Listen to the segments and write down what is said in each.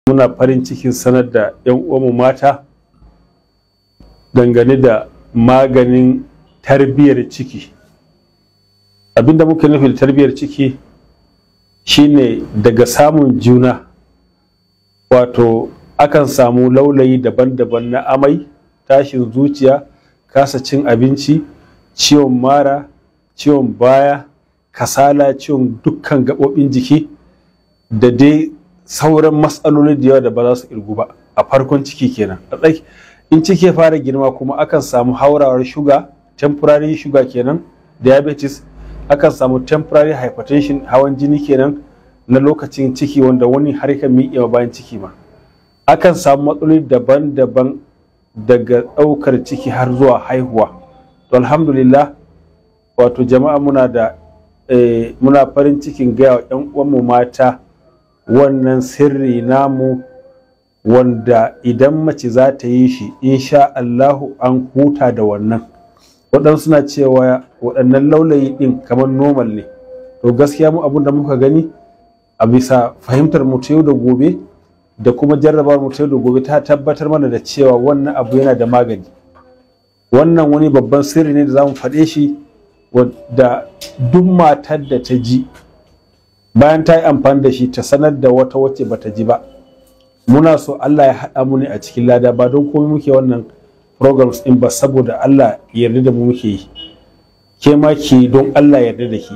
Muna farin cikin sanar da 'yan uwanmu mata dangane da maganin tarbiyyar ciki. Abinda muke nufi da tarbiyyar ciki shine daga samun juna, wato akan samu laulayi daban-daban na amai, tashin zuciya, kasa cin abinci, ciwon mara, ciwon baya, kasala, ciwon dukkan gaɓoɓin jiki da dai sauran matsaloli da yawa da ba za su irgu ba a farkon ciki kenan. In ciki ya fara girma kuma akan samu haurawar shuga, temporary sugar kenan, diabetes, akan samu temporary hypertension, hawan jini kenan na lokacin ciki wanda wani har yakan miƙewa bayan ciki ma. Akan samu matsaloli daban-daban daga ɗaukar ciki har zuwa haihuwa. To alhamdulillah, wato jama'a muna da muna farin cikin gaya wa 'yan uwanmu mata wannan sirri namu wanda idan mace za ta yi shi insha Allahu an huta da wannan. Waɗansu na cewa waɗannan laulayi ɗin kamar normal ne. To gaskiya mu abun da muka gani a bisa fahimtar mu ta yau da gobe da kuma jarrabawar mu ta yau da gobe ta tabbatar mana da cewa wannan abu yana da magani. Wannan wani babban sirri ne da za mu faɗe shi wadda duk matar da ta ji bayan ta yi amfani da shi ta sanar da wata wacce bata ji ba. Muna so Allah ya haɗa mu ne a cikin lada, ba don komai muke wannan programs ɗin ba, saboda Allah ya yarda da mu muke yi. Ke ma ki don Allah ya yarda da ki.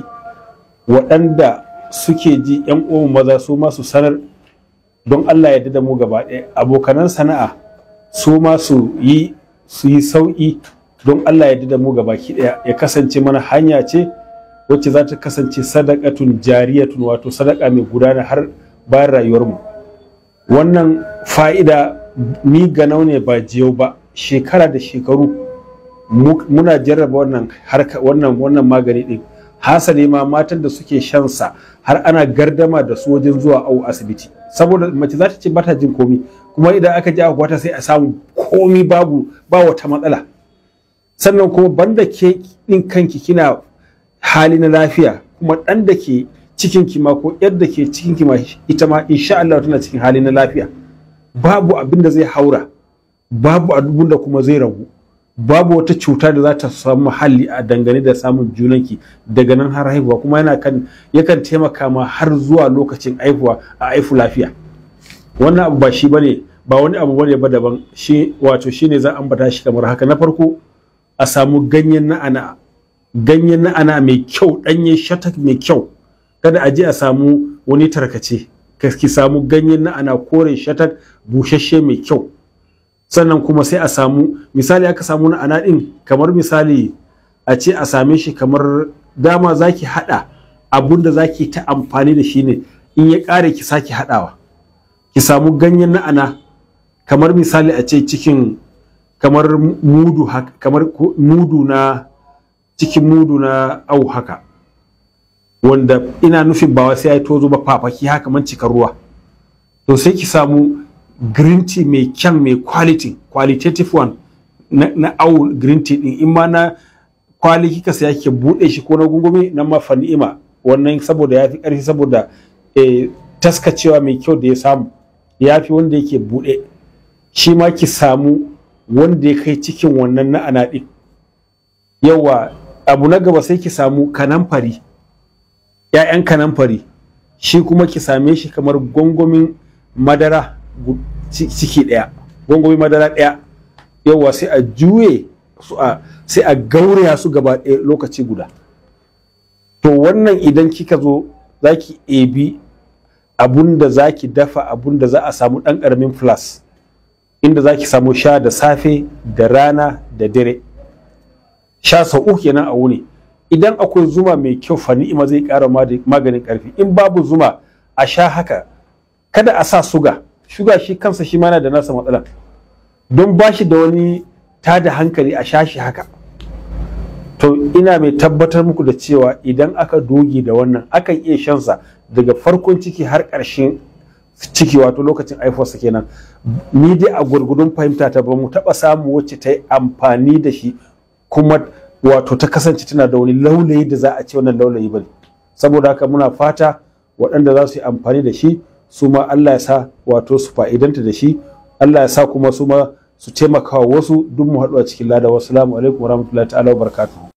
Waɗanda suke ji ƴan uwan maza su ma su sanar don Allah ya yarda da mu gaba ɗaya. Abokanan sana'a su ma su yi sauƙi don Allah ya yarda da mu gaba ki ɗaya. Ya kasance mana hanya ce wacce za ta kasance sadakatun jariyatun, wato sadaka mai gudana har bayan rayuwarmu. Wannan fa'ida ni ganau ne ba jiyau ba, shekara da shekaru muna jarraba wannan harka, wannan magani din. Hasali ma matan da suke shan sa har ana gardama da su wajen zuwa awo asibiti, saboda mace za ta ce ba ta jin komi, kuma idan aka je aka gwata sai a samu komi babu, ba wata matsala. Sannan kuma banda ke din kanki kina hali na lafiya, kuma ɗan da ke cikin ki ma ko yadda ke cikin ki ma ita ma insha Allah tana cikin hali na lafiya. Babu abin da zai haura, babu abin da kuma zai ragu, babu wata cuta da za ta samu halli a dangane da samun junanki daga nan har haihuwa. Kuma yana kan yakan taimaka ma har zuwa lokacin haihuwa a haifu lafiya. Wannan abu ba shi bane, ba wani abu bane ba daban shi, wato shine za a ambata shi kamar haka. Na farko, a samu ganyen na'ana, ganyen na'ana mai kyau, ɗanye shatak mai kyau. Kada a je a samu wani tarkace, ki samu ganyen na'ana kore shatak busasshe mai kyau. Sannan kuma sai a samu, misali aka samu na'ana ɗin kamar misali a ce a same shi kamar dama zaki haɗa abun da zaki ta amfani da shi ne, in ya ƙare ki sake haɗawa. Ki samu ganyen na'ana kamar misali a ce cikin kamar mudu haka, kamar mudu na cikin mudu na au haka, wanda ina nufin ba sai ya tozo ba, fafaki haka man cikar ruwa. To sai ki samu green tea mai kyan, mai quality, qualitative one na au green tea din. In ma na kwali kika saya kike bude shi ko na gungumi nan ma fa ni'ima wannan, saboda yafi karfi, saboda taskacewa mai kyau da ya samu yafi wanda yake bude. Shi ma ki samu wanda ya kai cikin wannan na'ana din. Yawa abu na gaba sai ki samu kanamfari, ‘ya'yan kanamfari, shi kuma ki same shi kamar gwangwamin madara ciki ɗaya, gwangwamin madara ɗaya. Yawa sai a juye su, sai a gauraya su gaba ɗaya lokaci guda. To wannan idan kika zo za ki ebi abun da za ki dafa, abun da za a samu ɗan ƙaramin flas inda za ki samu sha da safe da rana da dare, sha sau uku kenan a wuni. Idan akwai zuma mai kyau fa ni'ima, zai ƙara maganin ƙarfi. In babu zuma a sha haka, kada a sa suga. Shuga shi kansa shi ma yana da nasa matsala, don ba shi da wani tada hankali a sha shi haka. To ina mai tabbatar muku da cewa idan aka doge da wannan akan iya shansa daga farkon ciki har ƙarshen ciki, wato lokacin haifuwarsa kenan. Ni dai a gurgudun fahimta ta ba mu taɓa samu wacce ta yi amfani da shi kuma wato ta kasance tana da wani laulayi da za a ce wannan laulayi bane. Saboda haka muna fata waɗanda za su yi amfani da shi su ma Allah ya sa wato su fa'idanta da shi, Allah ya sa kuma su ma su taimaka wasu, duk mu haɗu a cikin lada. Wassalamu alaikum warahmatullahi ta'ala wabarakatuh.